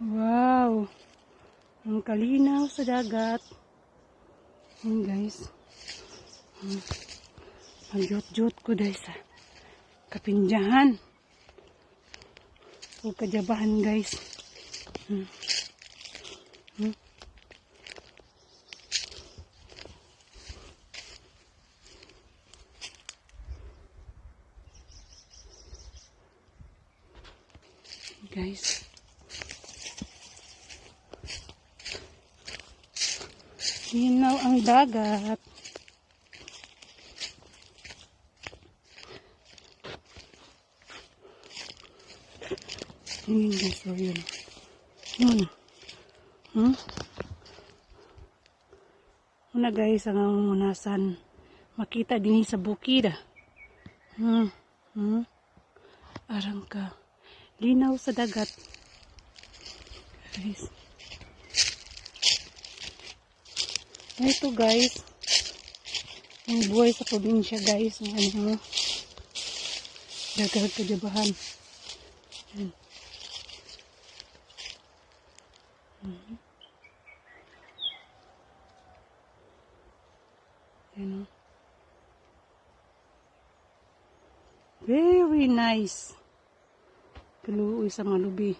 Wow. Ang kalinaw sa dagat. Ayan, guys. Magyot-jot ko dahil sa kapindyahan. O kadyabahan, guys. Guys. Linaw ang dagat. Yun, guys, oh, yun. Yun. Una, guys, ang munasan. Makita din sa bukid, ah. Arang ka. Linaw sa dagat. Guys. Ito, guys. Ang buhay sa probinsya, guys. Ang ano. Dagat kadyabahan. Yan. Yan, oh. Very nice. Kaluoy sa mga lubi.